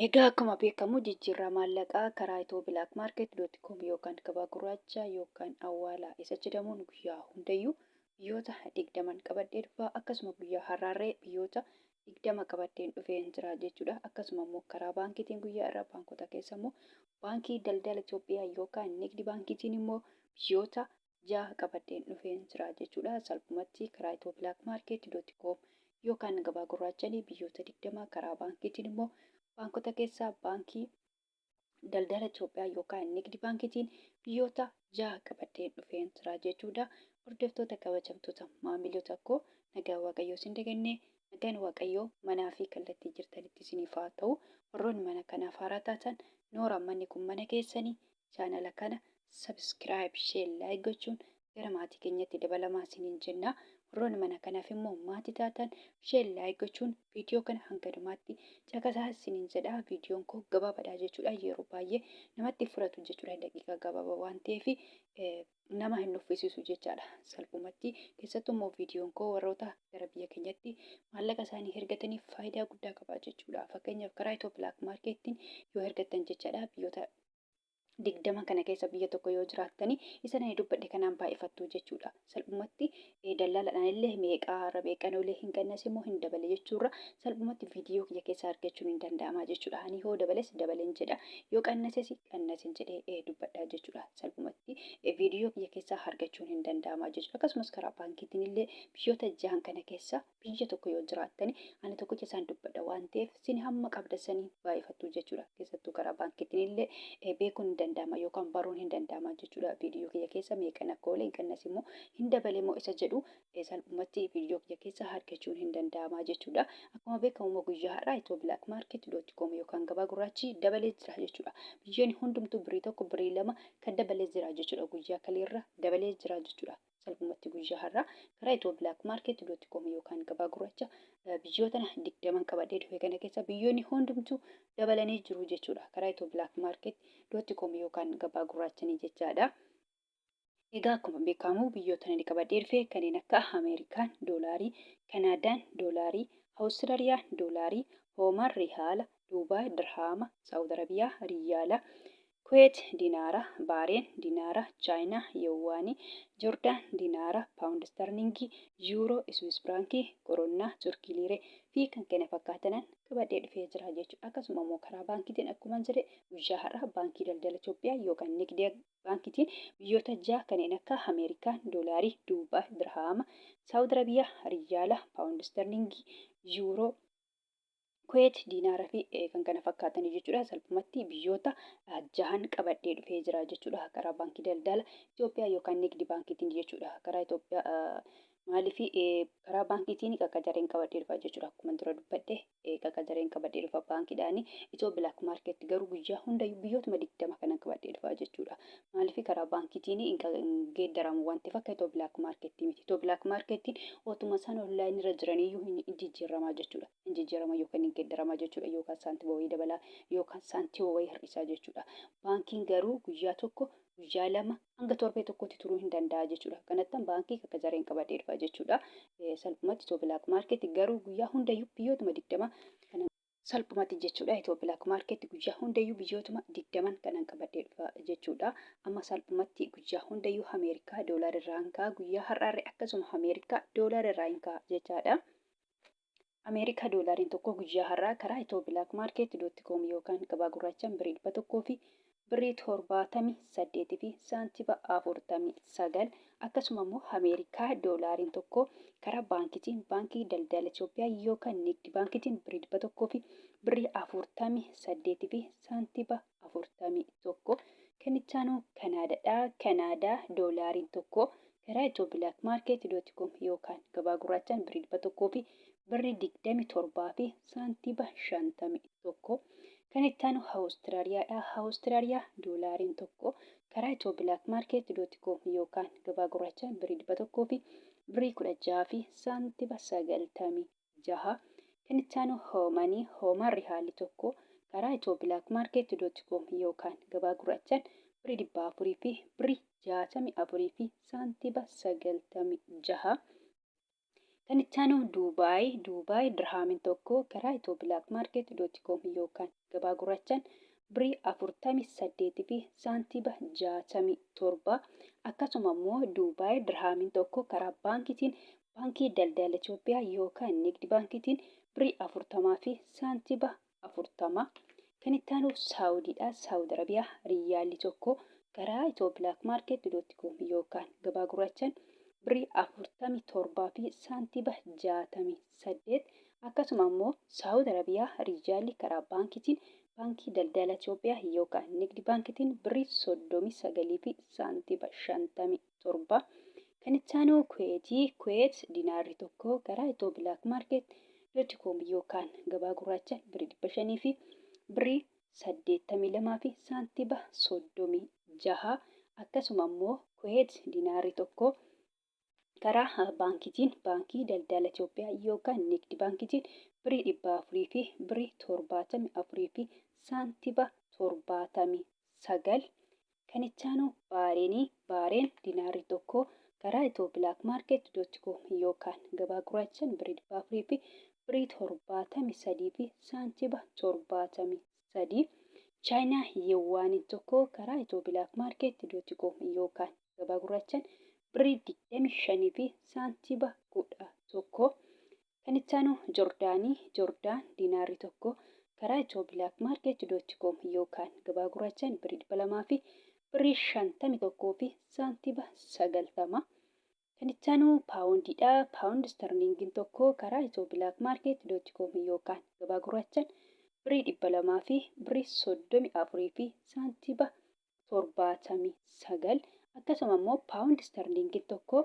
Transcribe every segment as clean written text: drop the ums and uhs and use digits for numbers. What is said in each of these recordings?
Egaa akkuma beekamu jijjiirraa maallaqaa karaa ethioblakmarket.com yookaan gabaa gurraacha yookaan awwaalaa isa jedhamuun guyyaa hundayyuu biyyoota 20n qabadhee dhufa. Akkasuma guyyaa har'aarree biyyoota 20 qabadheen dhufeen jira jechuudha. Akkasuma immoo karaa baankiitiin guyyaa irraa baankota keessa immoo baankii daldala Itoophiyaa yookaan nigdi baankiitiin immoo biyyoota 6 qabadheen dhufeen jira jechuudha. Salphumatti karaa ethioblakmarket.com yookaan gabaa gurraachanii biyyoota 20, karaa baankiitiin immoo baankota keessaa baankii daldala Itoophiyaa yookaan nigdi baankiitiin biyyoota 6 qabadheen dhufeen jira jechuudha. Hordoftoota kabajamtoota maamiloota koo, nagaan Waaqayyoo isin daganne, nagaan Waaqayyoo manaa fi kallattii jirtanitti isiniif haa ta'u. Warroonni mana kanaaf haaraa taatan, noora, manni kun mana keessanii, chaanala kana subscribe, share, like gochuun gara maatii keenyatti dabalamaa isiniin jenna. Warroonni mana kanaaf immoo maatii taatan, share, like gochuun viidiyoo kana hanga dhumaatti caqasaa isiniin jedha. Viidiyoon koo gabaabaadha jechuudha. Yeroo baay'ee namatti fudhatu jechuudha. Daqiiqaa gabaabaa waan ta'eef nama hin nuffisiisu jechaadha. Salphumatti keessattuu immoo viidiyoon koo warroota gara biyya keenyatti maallaqa isaanii ergataniif faayidaa guddaa qaba jechuudha. Fakkeenyaaf karaa Itiyoo Black Marketiin yoo ergattan jechaadha, biyyoota 20 kana keessa biyya tokko yoo jiraattani isa nani dubbadhe kanaan baay'ifattu jechuudha. Salphumatti dallaaladhaan illee meeqaa irra meeqan olee hin qannase immoo hin dabale jechuurra salphumatti viidiyoo kiyya keessaa argachuun hin danda'ama jechuudha. Ani hoo dabales dabaleen jedha, yoo qannases qannasen jedhee dubbadha jechuudha. Salphumatti viidiyoo kiyya keessaa argachuun hin danda'ama jechuudha. Akkasumas karaa baankiitiin illee biyyoota jahan kana keessa biyya tokko yoo jiraattani, ani tokkicha isaan dubbadha waan ta'eef, isin hamma qabda sanii baay'ifattu jechuudha. Keessattuu karaa baankiitiin illee beekuun hin danda'ama yookaan baruun hin danda'ama jechuudha. Viidiyoo kiyya keessa meeqan akka oole, hin qannas immoo hin dabale immoo isa jedhu salphumatti viidiyoo kiyya keessa argachuun hin danda'ama jechuudha. Akkuma beekamu immoo guyyaa har'aa ethioblakmarket.com yookaan gabaa gurraachi dabalee jira jechuudha. Biyyoonni hundumtuu birrii 1, birrii 2 kan dabalee jira jechuudha. Guyyaa kaleerra dabalee jira jechuudha. Salphumatti guyyaa har'aa karaa ethioblakmarket.com yookaan gabaa gurraacha biyyoota 20 qabadhee dhufe kana keessa biyyoonni hundumtuu dabalanii jiru jechuudha. Karaa ethioblakmarket.com yookaan gabaa gurraachanii jechaadha. Egaa akkuma beekamu biyyoota ani qabadhee dhufe kanneen akka Ameerikaan doolaarii, Kanaadaan doolaarii, Awustiraaliyaan doolaarii, Hoomaan rihaala, Duubaay dirhaama, Saawud Arabiyaa riyaala, Kuweet Dinaara, Baareen Dinaara, Chaayinaa Yowwaanii, Jordaan Dinaara, Paawund Istarlingii, Yuuroo, Iswiis Firaankii, Koronnaa, Turkii Liiree fi kan kana fakkaatanan qabadhee dhufee jira jechuudha. Akkasuma immoo karaa baankiitiin akkuman jedhe guyyaa har'aa Baankii Daldala Itoophiyaa yookaan Nigdii Baankiitiin biyyoota jaha kanneen akka Ameerikaan Doolaarii, Duubaay Dirhaama, Saawud Arabiyaa Riyaala, Paawund Istarlingii, Yuuroo, Kuweet diinaara fi kan kana fakkaatanii jechuudha. Salphumatti biyyoota jahan qabadhee dhufee jira jechuudha. Karaa baankii daldala Itoophiyaa yookaan nigdi baankiitiin jechuudha. Karaa Itoophiyaa maaliif karaa baankiitiin qaqqajareen qabadhee dhufa jechuudha. Akkuma dura dubbadhe qaqqajareen qabadhee dhufa baankiidhaan. Itoo Black Market garuu guyyaa hundayyuu biyyootuma 20 kanan qabadhee dhufa jechuudha. Maaliif karaa baankiitiin hin geeddaramu waan ta'eef, akka Itoo Black Market miti. Itoo Black Marketiin otuma isaan online irra jiraniyyuu hin jijjiiramaa jechuudha. Hin jijjiirama yookaan hin geeddarama jechuudha. Yookaan saantima wayii dabalaa yookaan saantima wayii hir'isaa jechuudha. Baankiin garuu guyyaa tokko, guyyaa 2 hanga torbee tokkotti turuu hin danda'a jechuudha. Kanattan baankii kakka jareen qabadhee dhufa jechuudha. Salphumatti Itoo Black Market garuu guyyaa hundayyuu biyyootuma 20 kana salphumatti jechuudha. Itoo Black Market guyyaa hundayyuu biyyootuma 20n kanan qabadhee dhufa jechuudha. Amma salphumatti guyyaa hundayyuu Ameerikaa doolaara irraa hin ka'a. Guyyaa har'aarree akkasuma Ameerikaa doolaara irraa hin ka'a jechaadha. Ameerikaa doolaariin tokko guyyaa har'aa karaa ethioblakmarket.com yookaan gabaa gurraachaan birrii 100 fi birrii 78 fi saantiba 49. Akkasuma immoo Ameerikaa doolaariin tokko karaa baankitiin baankii daldala Itoophiyaa yookaan nigdi baankitiin birrii 100 fi birrii 48 fi saantiba 41. Kan itti aanu Kanaadaadha. Kanaadaa doolaariin tokko karaa ethioblakmarket.com yookaan gabaa gurraachaan birrii 100 fi birrii 27 fi saantiba 51. Kan itti aanu Awustiraaliyaadha. Awustiraaliyaa doolaariin tokko karaa ethioblakmarket.com yookaan gabaa gurraachaan birrii 100 fi birrii 16 fi saantiba 96. Kan itti aanu Hoomanii. Hoomaan rihaalli tokko karaa ethioblakmarket.com yookaan gabaa gurraachaan birrii 400 fi birrii 64 fi saantiba 96. Kan itti aanu Duubaay, Duubaay dirhaamiin tokko karaa ethioblakmarket.com yookaan gabaa gurraachaan birii 48 fi saantiiba 67. Akkasuma immoo Duubaay dirhaamiin tokko karaa baankiitiin Baankii Daldala Itoophiyaa yookaan Nigdi Baankiitiin birii 40 fi saantiiba 40. Kan itti aanu Saawudiidha. Saawud Arabiyaa riyyaalli tokko karaa ethioblakmarket.com yookaan gabaa gurraachaan birrii 47 fi saantiiba 68. Akkasuma immoo Saawud Arabiyaa riyyaalli karaa baankiitiin Baankii Daldala Itoophiyaa yookaan Nigdi Baankiitiin birrii 39 fi saantiiba 57. Kan itti aanu Kuweetii. Kuweet dinaarri tokko karaa ethioblakmarket.com yookaan gabaa gurraacha birrii 500 fi birrii 82 fi saantiiba 36. Akkasuma immoo Kuweet dinaarri tokko karaa baankiitiin Baankii Daldala Itoophiyaa yookaan Nigdi Baankiitiin birrii 400 fi birrii 74 fi saantiiba 79. Kan itti aanu Baareenii. Baareen dinaarri tokko karaa ethioblakmarket.com yookaan gabaa gurraachaan birrii 400 fi birrii 73 fi saantiiba 73. Chaayinaa Yuwaaniin tokko karaa ethioblakmarket.com yookaan gabaa gurraachaan birrii 25 fi saantiiba 11. Kan itti aanu Jordaanii. Jordaan dinaarri tokko karaa ethioblakmarket.com yookaan gabaa gurraachaan birrii 200 fi birrii 51 fi saantiiba 90. Kan itti aanu paawundiidha. Paawundi istarliingiin tokko karaa ethioblakmarket.com yookaan gabaa gurraachaan birrii 200 fi birrii 34 fi saantiiba 79. Akkasuma immoo paawundi istarliingiin tokko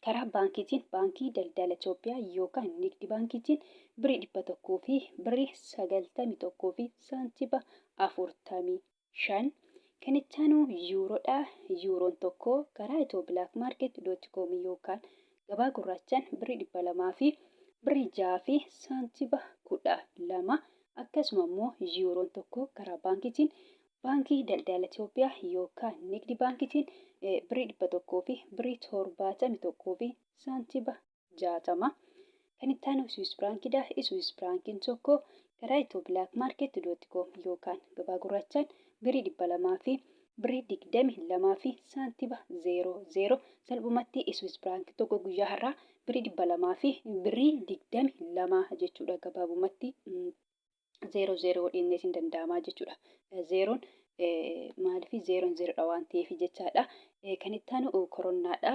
karaa baankiitiin Baankii Daldala Itoophiyaa yookaan Nigdi Baankiitiin birrii 100 fi birrii 91 fi saantiba 45. Kan itti aanu yuuroodha. Yuuroon tokko karaa ethioblakmarket.com yookaan gabaa gurraachaan birrii 200 fi birrii 6 fi saantiba 12. Akkasuma immoo yuuroon tokko karaa baankiitiin Baankii Daldala Itoophiyaa yookaan Nigdi Baankiitiin birrii 100 fi birrii 71 fi saantiba 60. Kan itti aanu Swiss Firaankiidha. Swiss Firaankiin tokko karaa ethioblakmarket.com yookaan gabaa gurraachaan birrii 200 fi birrii 22 fi saantiba 00. Salphumatti Swiss Firaankiin tokko guyyaa har'aa birrii 200 fi birrii 22 jechuudha gabaabumatti. Zeeroo zeeroo dhiisnees hin danda'amaa jechuudha. Zeeroon maaliif zeeroon zeeroodha waan ta'eef jechaadha. Kan itti aanu koronnaadha.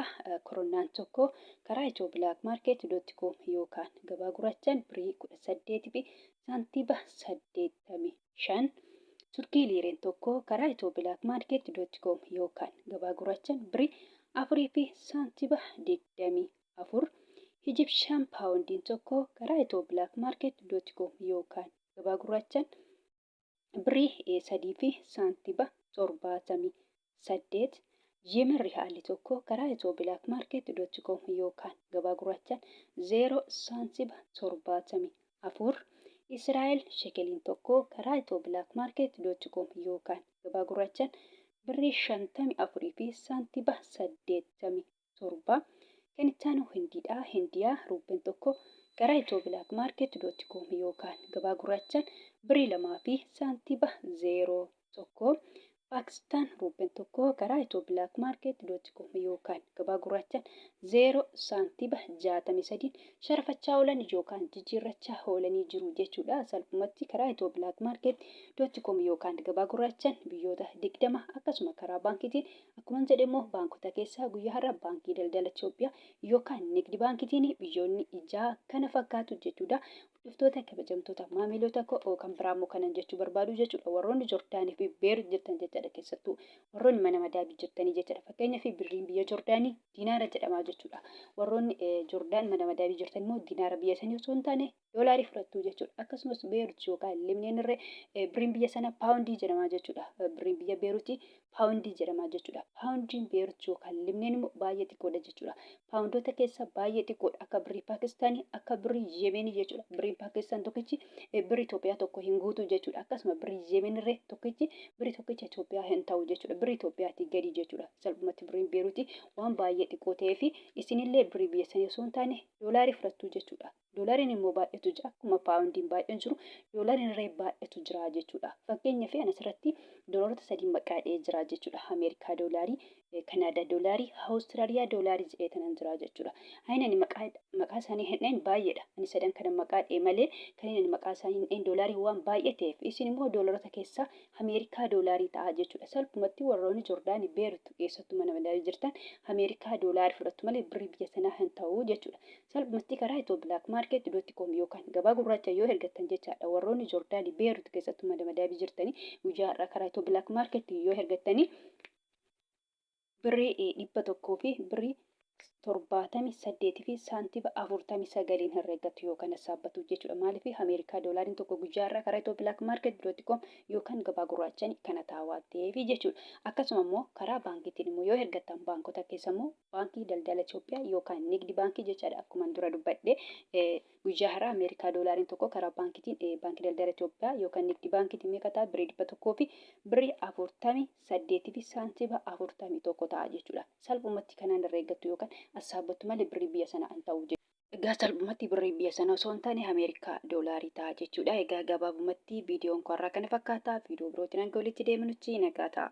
Koronnaan tokko karaa ethioblakmarket.com yookaan gabaa gurraachaan birrii 18 fi saantiiba 85. Turkii liireen tokko karaa ethioblakmarket.com yookaan gabaa gurraachaan birrii 4 fi saantiiba 24. Ijipshaan paawundiin tokko karaa ethioblakmarket.com yookaan gabaa gurraachaan birrii 3 fi saantiba 78. Yemen rihaalli tokko karaa ethioblakmarket.com yookaan gabaa gurraachaan 0 saantiba 74. Israa'el shekeliin tokko karaa ethioblakmarket.com yookaan gabaa gurraachaan birrii 54 fi saantiba 87. Kan itti aanu Hindiidha. Hindiyaa ruubbeen tokko karaa ethioblakmarket.com yookaan gabaa gurraachaan birrii 2 fi saantiba 01. Paakistaan ruubbeen tokko karaa ethioblakmarket.com yookaan gabaa gurraachaan 0 saantiba 63 sharafachaa oolan yookaan jijjiirrachaa oolanii jiru jechuudha. Salphumatti karaa ethioblakmarket.com yookaan gabaa gurraachaan biyyoota 20, akkasuma karaa baankiitiin akkuman jedhe immoo baankota keessaa guyyaa har'a Baankii Daldala Itoophiyaa yookaan Nigdi Baankiitiin biyyoonni ijaa kana fakkaatu jechuudha. Hordoftoota kabajamtoota maamiloota koo, kan biraa immoo kanan jechuu barbaadu jechuudha. Warroonni Jordaanii fi Beerut jirtan jechaadha, keessattuu warroonni mana madaabii jirtanii jechaadha. Fakkeenyaaf, birriin biyya Jordaanii dinaara jedhamaa jechuudha. Warroonni Jordaan mana madaabii jirtan immoo dinaara biyya sanii osoo hin taane Doolaarii fudhattu jechuudha. Akkasumas Beerut yookaan Libneen irree birriin biyya sana paawundii jedhama jechuudha. Birriin biyya Beeruti paawundii jedhama jechuudha. Paawundiin Beerut yookaan Libneen immoo baay'ee xiqqoodha jechuudha. Paawundoota keessa baay'ee xiqqoodha. Akka birrii Paakistaanii, akka birrii Yemenii jechuudha. Birriin Paakistaan tokkichi birrii Itoophiyaa tokko hin guutu jechuudha. Akkasuma birrii Yemen irree tokkichi birrii tokkicha Itoophiyaa hin ta'u jechuudha. Birrii Itoophiyaatii gadi jechuudha. Salphumatti birriin Beeruti waan baay'ee xiqqoo ta'eef isinillee birrii biyya sanii osoo hin taane doolaarii fudhattu jechuudha. Doolariin immoo baay'eetu jira. Akkuma paawundiin baay'een jiru doolariin irree baay'eetu jira jechuudha. Fakkeenyaaf ani asirratti doolaroota sadii maqaa dha'ee jira jechuudha. Ameerikaa doolaarii, Kanaadaa doolaarii, Awustiraaliyaa doolaarii jedhee tanan jira jechuudha. Ayin ani maqaa maqaa isaanii hin dhahin baay'eedha. Ani sadan kana maqaa dha'e malee kan inni maqaa isaanii hin dhahin doolaarii waan baay'ee ta'eef isin immoo doolaroota keessaa Ameerikaa doolaarii ta'a jechuudha. Salphumatti warroonni Jordaanii, Beerut keessattuu mana madaalii jirtan Ameerikaa doolaarii fudhattu malee birrii biyya sanaa hin ta'u jechuudha. Salphumatti karaa Itoo Black Market dot com yookaan gabaa gurraacha yoo ergattan jechaadha. Warroonni Jordaanii, Beerut keessattuu mana madaalii jirtanii guyyaa har'aa karaa Itoo Black Market yoo ergattanii birrii 100 fi birrii 78 fi saantima 49n herreeggattu yookaan sassaabbatu jechuudha. Maaliif Ameerikaa doolaariin tokko guyyaa irraa karaa Itoo Black Market dot com yookaan gabaa gurraachaan kana ta'a waan ta'eef jechuudha. Akkasuma immoo karaa baankiitiin immoo yoo ergattan baankota keessa immoo Baankii Daldala Itoophiyaa yookaan Nigdi Baankii jechaadha. Akkuma dura dubbadhe guyyaa har'aa Ameerikaa doolaariin tokko karaa baankiitiin Baankii Daldala Itoophiyaa yookaan Nigdi Baankiitiin meeqa ta'a? Birrii 100 fi birrii 48 fi saantima 41 ta'a jechuudha. Salphumatti kanaan herreeggattu yookaan assaabbattu malee birrii biyya sanaa hin ta'u jechuudha. Egaa salphumatti birrii biyya sana osoo hin taane Ameerikaa doolaarii ta'a jechuudha. Egaa gabaabumatti viidiyoon koo har'aa kana fakkaata. Viidiyoo birootiin hanga walitti deebinutti nagaa ta'a.